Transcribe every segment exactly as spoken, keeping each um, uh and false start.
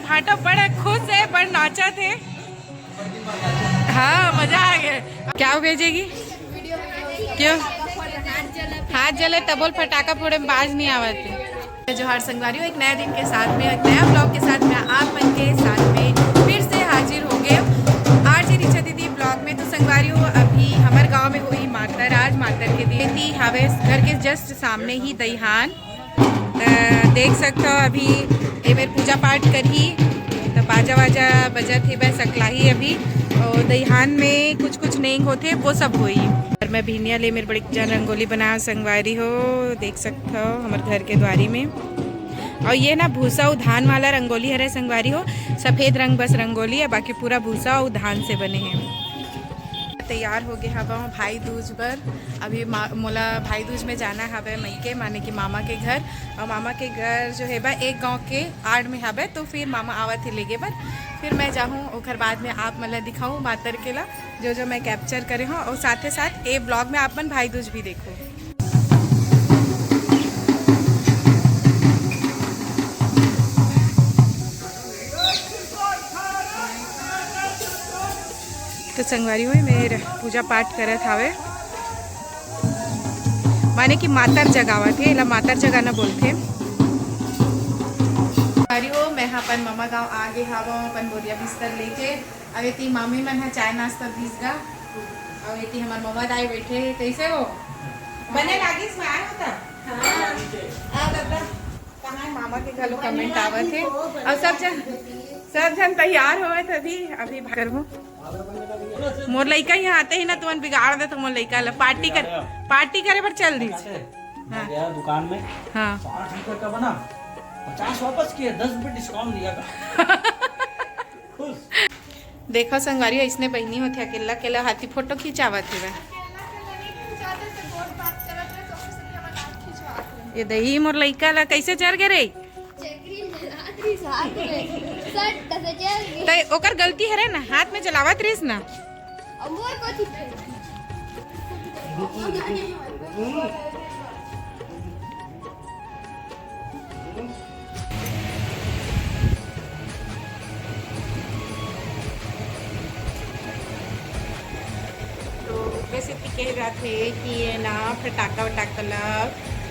भांटा बड़ा खुश है, बड़ नाचत है। हाँ, मजा आ गया। क्या भेजेगी? क्यों? हाथ जले तबोल फटाका फोड़े में बाज नहीं आवत है। जोहार संगवारी हो, एक नया दिन के साथ में, एक नया ब्लॉग के साथ में आप मन के साथ में फिर से हाजिर हो गए आरजे रिचा दीदी ब्लॉग में। तो संगवारी हो, अभी हमर गांव में होई मातर, आज मातर के दिन ही हवे। घर के जस्ट सामने ही दईहान, त देख सकत हो अभी ए मेर पूजा पाठ करही, त बाजा वाजा बजत हे, बस सकलाही अभी। और दईहान में कुछ कुछ नेंग होथे, वो सब होई। और मैं भिनिया ले मेर बड़ी जान रंगोली बनाए संगवारी हो, देख सकत हो हमर घर के द्वारी में। और ये ना भूसा अउ धान वाला रंगोली हरे संगवारी हो, सफेद रंग बस रंगोली है, बाकी पूरा भूसा अउ धान से बने हैं। तैयार हो गए हवा भाई दूज बर। अभी मा-, मोला भाई दूज में जाना हवे मइके, माने कि मामा के घर। और मामा के घर जो है बा एक गांव के आड़ में हवे, तो फिर मामा आवत ही लेगे बर, फिर मैं जाहूँ, ओकर बाद में आप मन ला दिखाऊँ मातर के ला, जो जो मैं कैप्चर करे हूँ। और साथे साथ ए ब्लॉग में आप मन भाई दूज भी देखो। तो संगवारी हो, मेर पूजा पाठ करत हावे, माने कि मातर जगावत हे, एला मातर जगाना बोलथे। संगवारी हो, मैं ह अपन ममा गांव आ गे हावं, अपन बोरिया बिस्तर लेके। अब एती मामी मन ह चाय नाश्ता दीस गा, अब एती हमर ममा दाई बैठे हे। कैसे हो? बने लागिस में आए हो त? हाँ। आ दादा। कहाँ है मामा के घलो कमेंट आवत हे। और सब जन, सब जन तैयार होवत अभी, अभी करबो। मोर लइका यहाँ आते ही ना तुमन बिगाड़ दे, तो मोर लइका ला पार्टी कर, पार्टी करे बर चल दीस। हाँ। गया दुकान में, हाँ। साठ रुपए का बना, पचास वापस किया, दस रुपए डिस्काउंट दिया था। खुश। देखो संगवारी, ऐसने बहिनी होथे, अकेला अकेला हाथी फोटो खिंचावत हे। ये दही मोर लइका ला कैसे चढ़ गे रे? चकरी में हाथ रही साथ में, सट से चल गई। त ओकर गलती हरे ना, हाथ में जलावत रहिस ना। अब मोर को थी। तो वैसे भी कह रहा थे कि ये ना फटाका वटाका ला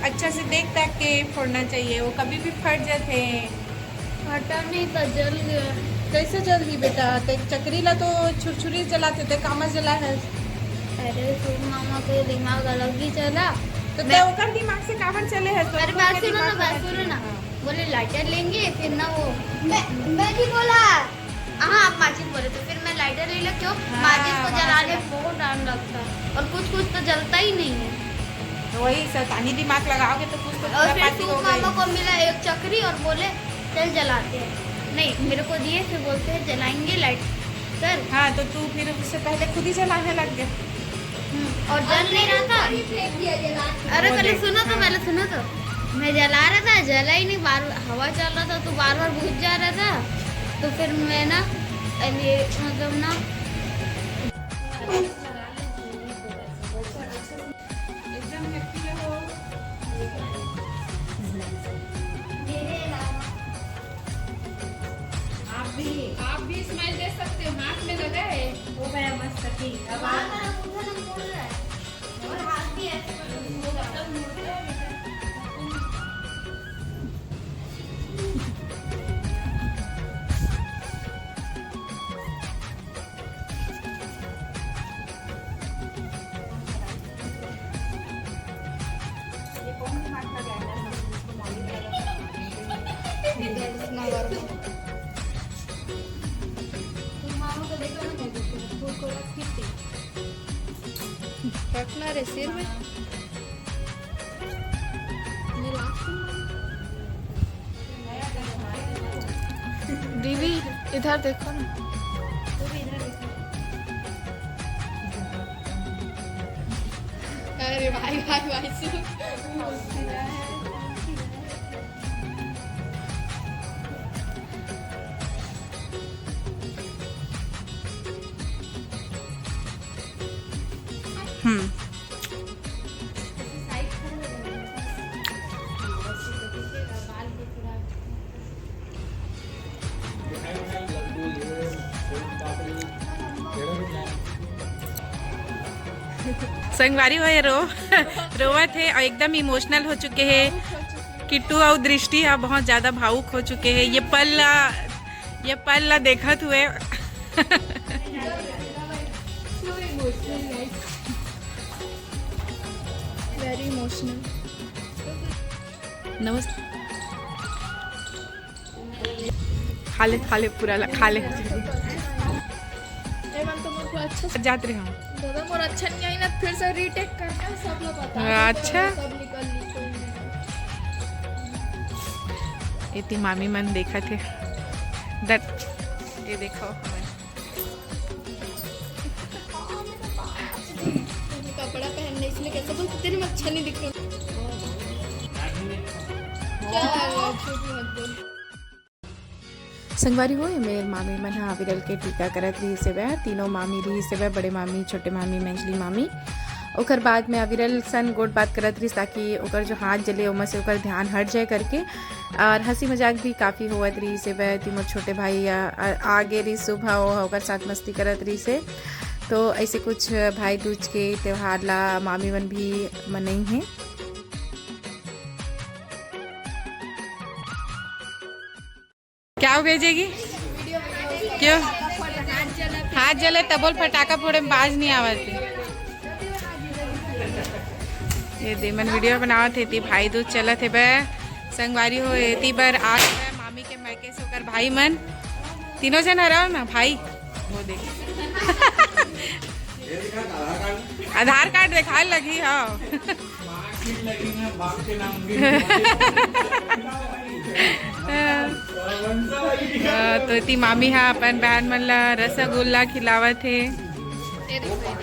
अच्छा से देख ताक के फोड़ना चाहिए, वो कभी भी फट जाते हैं। फटा नहीं था, जल गया। कैसे जल गई बेटा? ते चकरी ला तो छुरछुरी जलाते थे, कामा जला है। अरे सुन मामा के दिमाग अलग ही चला। तो मैं ते ओकर दिमाग से काबर चले है? तो अरे ओकर बात के सुनो ना, दिमाग बात अलग सुनो चले। ना। हाँ। बोले लाइटर लेंगे, फिर ना वो मैं, मैं नहीं बोला। हाँ, आप माचिस बोले तो फिर मैं लाइटर ले लेती हूँ। हाँ, माचिस को वहाँ जलाने से में बहुत टाइम लगता है और कुछ कुछ तो जलता ही नहीं है। तो वही शैतानी दिमाग लगाओगे तो कुछ तो और फिर खुरापाती सूप हो गई। मामा को मिला एक चकरी और बोले चल जलाते हैं। नहीं, मेरे को दिए, फिर बोलते हैं जलाएंगे लाइट कर। हाँ, तो तू फिर उससे पहले खुद ही जलाने लग गया। हम्म, और जल नहीं रहा था। अरे पहले सुनो तो, हाँ। पहले सुनो तो। मैं जला रहा था, जला ही नहीं, बार हवा चल रहा था तो बार बार बुझ जा रहा था। तो फिर मैं ना, ये मतलब ना, एकदम हैप्पी रहो। आप भी, आप भी स्माइल दे सकते हो, हाथ में लगा है। वो गया मस्त की। अब आप और हाथ भी ऐसे करो। ये कौन दिमाग का गैंडा था, जिसको मॉली वगैरह करना है? इधर इतना गर्म है। तुम मामा को देखो ना, मैं देखती हूँ। फूल को रख के रखना रे सिर में। ये लास्ट में। दीदी, इधर देखो ना। अरे भाई, भाई, भाई, सुन। हम्म। संगवारी हो, ये रो रोवत हे और एकदम इमोशनल हो चुके हे। किट्टू और दृष्टि ह बहुत ज्यादा भावुक हो चुके हे। ये पल ला, ये पल ला देखत हुए। Very emotional. नमस्ते। खा ले, खा ले, पूरा ला, खा ले। ए, मन तो मोर को अच्छा से जात रहे हम। दादा, मोर अच्छा नहीं आई ना, फिर से रीटेक करके सब लोग बता दो, अच्छा। सब निकल ली, कोई नहीं। एती मामी मन देखत हे। दत, ये देखो हमन। कपड़ा पहनने इसलिए कैसे बोलते, तेरे में अच्छा नहीं दिख रहा। क्या हुआ? झूठ मत बोल। संगवारी हो, एमेर मामी मन ह अविरल के टीका करत रहिस हेवय। तीनों मामी रहिस हेवय, बड़े मामी, छोटे मामी, मंझली मामी। ओकर बाद में अविरल सन गोठ बात करत रहिस, ताकि ओकर जो हाथ जले, ओमा से ओकर ध्यान हट जाए करके। और हंसी मजाक भी काफ़ी होवत रहिस हेवय। ती मोर छोटे भाई आ, आ, आगे रहिस सुबह, ओ ओकर साथ मस्ती करत रहिस हे। तो ऐसे कुछ भाई दूज के त्योहार ला मामी मन भी मनई हे। क्या हो गई जेगी? क्यों? हाथ जले तब बोल, फटाका फोड़े में बाज नहीं आवत हे। ये दे मन वीडियो बनावत हे, ती भाई दूज चलत हे बे। संगवारी हो, एती बर आ गए मामी के मैके से ओकर भाई मन। तीनों जन हराओ ना भाई, वो देख। आधार कार्ड दिखाए लगी, हाँ। हाँ, तो इति मामी हा अपन बहन मन ला रसगुल्ला खिलावत हे।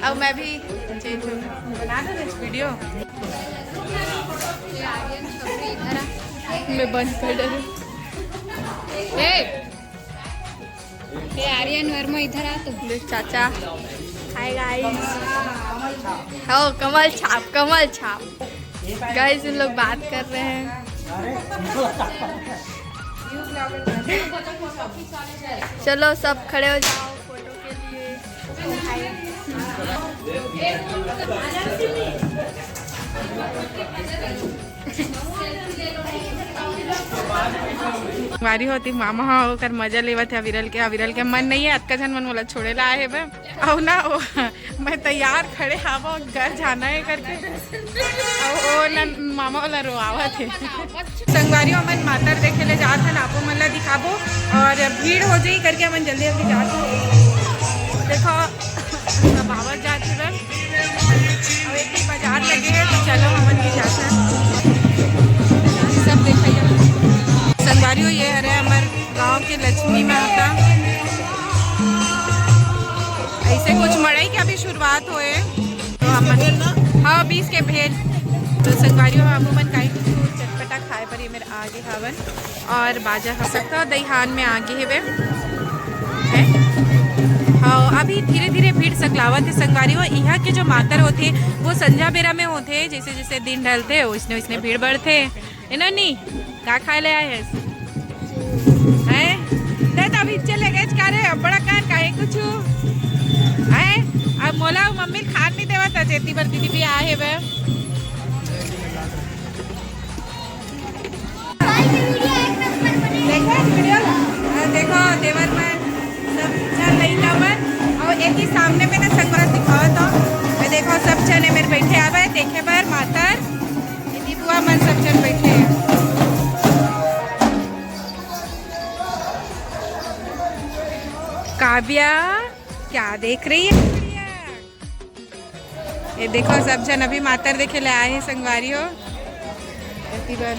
अब मैं भी चेंज हो, बना दो ना वीडियो। मैं बंद कर डरी। ए, ये आर्यन वर्मा इधर आ तो। देख चाचा। Hi guys. हो, कमल छाप, कमल छाप। गाइस, उन लोग बात कर रहे हैं। चलो, सब खड़े हो जाओ फोटो के लिए। संगवारी हो, इति मामा ह ओकर मजा लेवत हे अविरल के। अविरल के मन नहीं है, अतका झन मन मोला छोड़े ला आए हे बे। अउ ना, ओ, मैं तैयार खड़े हावो, घर जाना है करके। अउ ओ न, मामा वाला रोआवत हे। संगवारी हो, हमन मातर देखे ले जात हन, आपो मन ला दिखाबो और भीड़ हो जाई करके हमन जल्दी जल्दी जात हन। देखो, सब आवत जात हे बे। अब एक ही बाजार लगे है, तो चलो हमन भी जाते हैं। सब देखा ही है। संगवारी हो, ये हरे हमर गांव के लक्ष्मी माता। ऐसे कुछ मड़ई के अभी शुरुआत होए। तो हमन, हाँ, बीस के भेल। तो संगवारी हो, हमन काई कुछ चटपटा खाए बर ये मेर आगे हवन। और बाजा ह सकता दईहान में आगे हेवे। हैं? हाँ, अभी धीरे-धीरे भीड़ सकलावत हे संगवारी हो। इहाँ के जो मातर होथे, वो संझा बेरा में होथे, जैसे-जैसे दिन ढलथे, ओइसने-ओइसने भीड़ बढ़थे। ए नोनी, का खाए ले आए हस? हैं? ते त अभी चले गए का रे, अब्बड़ा कान काहे कुछु? हैं? अब मोला अउ मम्मी खान नहीं देवत, जेती बर दीदी भी आए हेवे। देखो वीडियो ला। अ, देखो देवर मन, सब झन लइका मन, अउ एती सामने में ना संगवारी दिखावत हो। ये देखो सब झन ए मेर बैठे हावय देखे बर मातर। एती बुआ मन सब झन बैठे हे। काव्या, क्या देख रही है? ये देखो, सब झन अभी मातर देखे ले आए हे संगवारी हो। एती बर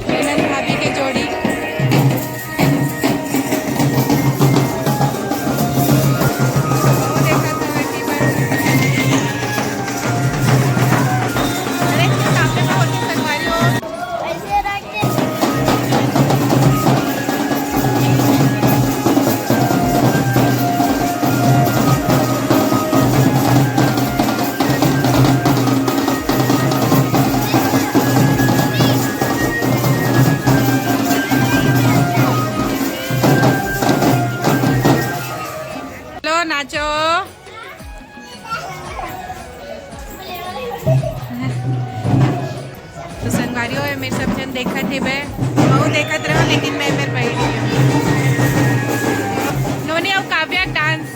मिलन भाभी के जोड़ी। वो देखत हो, एती बर। अरे, सामने में होती संगवारी हो। ऐसे रख के। चलो नाचो। अरे ओए, मेर सब झन देखत हेबे, महू देखत रहो, लेकिन मैं मेर बैठ गई। नोनी अउ काव्या डांस।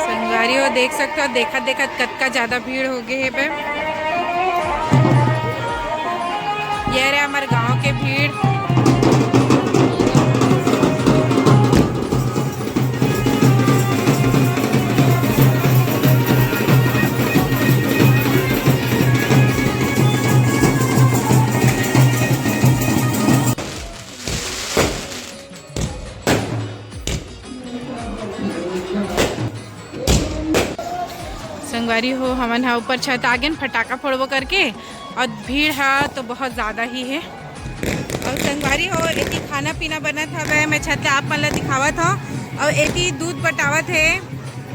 संगवारी हो, देख सकथो, देखत देखत कतका ज्यादा भीड़ हो गे हे बे। ये रे हमर गांव के भीड़। संगवारी हो, हमन ह ऊपर छत आ गेन फटाका फोड़बो करके, अउ भीड़ ह तो बहुत ज्यादा ही हे। अउ संगवारी हो, एती खाना पीना बनत हवय, मैं छत ले आप मन ल दिखावत हव। अउ एती दूध बटावत हे,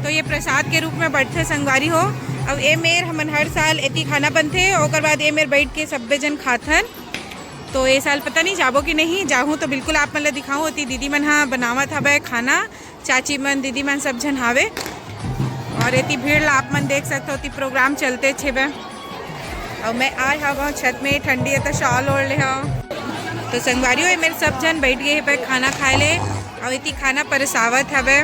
तो ये प्रसाद के रूप में बंटथे संगवारी हो। अउ ए मेर हमन हर साल एती खाना बनथे, ओकर बाद ए मेर बैठ के सब्बे जन खाथन। तो ए साल पता नहीं जाबो कि नहीं, जाहूँ तो बिल्कुल आप मन ल दिखाहूँ। ओती दीदी मन ह बनावत हवय खाना, चाची मन, दीदी मन सब झन हावे। और एती भीड़ ला आप मन देख सकथो, ओती प्रोग्राम चलते छेबे। और मैं आय हवं छत में, ठंडी है तो शॉल ओढ़ ले हवं। तो संगवारी हो, ए मेर सब झन बैठ गे हे पे खाना खाए ले। और एती खाना परसावत हवे।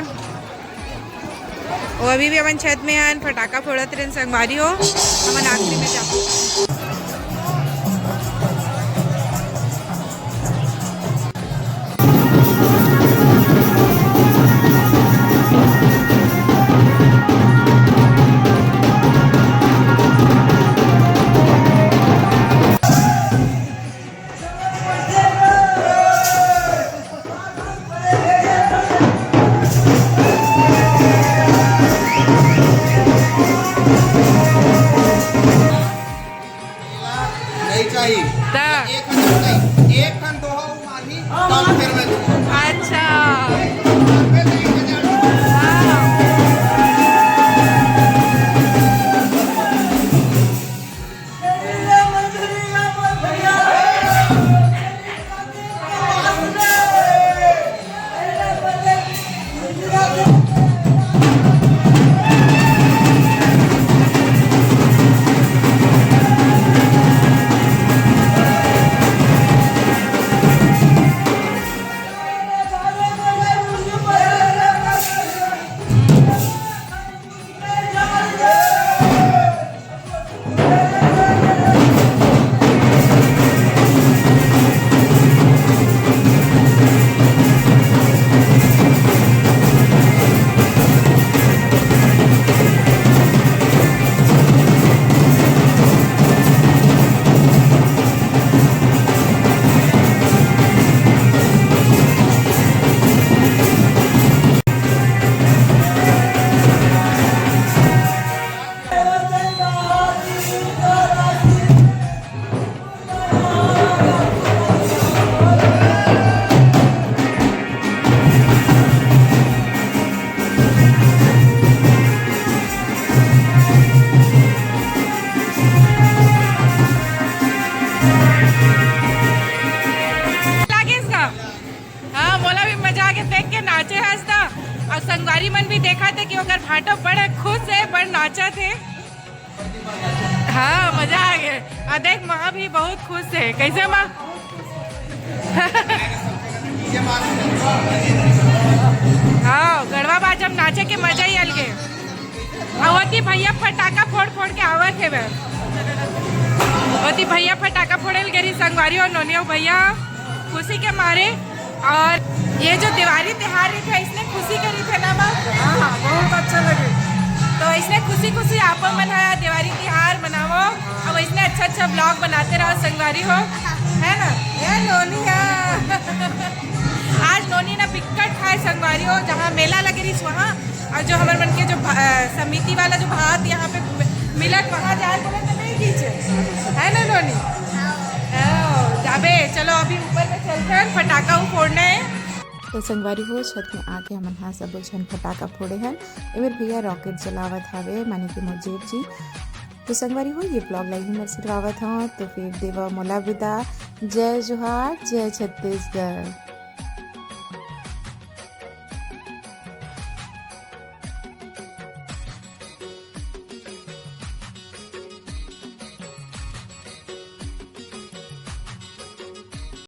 वो अभी भी हमन छत में हन, फटाका फोड़त रहन संगवारी हो, हमन आखिरी में जाबो। नहीं चाहिए। त एक हजार नहीं, एक ठन दोहा वो मारही, तब फिर मैं दूंगा। अच्छा। हाँ। लागे इसका? हाँ, मोला भी मजा आगे देख के नाचे हस त। और संगवारी मन भी देखा थे कि ओकर भांटो बड़े खुश है, बड़ नाचा थे। हाँ, मजा आ गया। और देख, माँ भी बहुत खुश है। कैसे माँ? हाँ, गढ़वा बाजम नाचे के मजा ही अलगे। और ओती भैया फटाका फोड़ फोड़ के आवत हे बे। ओती भैया फटाका फोड़े ल गे रही संगवारी और नोनियो भैया खुशी के मारे। और ये जो दिवाली त्योहार रहिथे, इसने खुशी के रहिथे ना बा? हाँ, हाँ, बहुत अच्छा लगे। तो इसने खुशी खुशी आप मन ह दिवाली त्योहार मनावो, और इसने अच्छा अच्छा ब्लॉग बनाते रहो संगवारी हो, है ना? ये नोनी है। आज नोनी ना बिकट खाए संगवारी हो, जहाँ मेला लगे रहिस वहाँ, और जो हमर मन के जो भा-, अ, समिति वाला जो भात यहाँ पे मि-, मिलत, वहाँ जाए बोले तो नहीं खींचे, है ना नोनी? हाँ, जाबे, चलो अभी ऊपर में चलते हैं, फटाका वो फोड़ना है। तो संगवारी हो, छत में आके हमन हा सबो झन फटाका फोड़े हन। एमेर भैया रॉकेट जलावत हावे, माने कि मोर जेठ जी। तो संगवारी हो, ये ब्लॉग ला ही मैं सिरवावत हूँ, तो फिर देवा मोला विदा। जय जोहार, जय छत्तीसगढ़।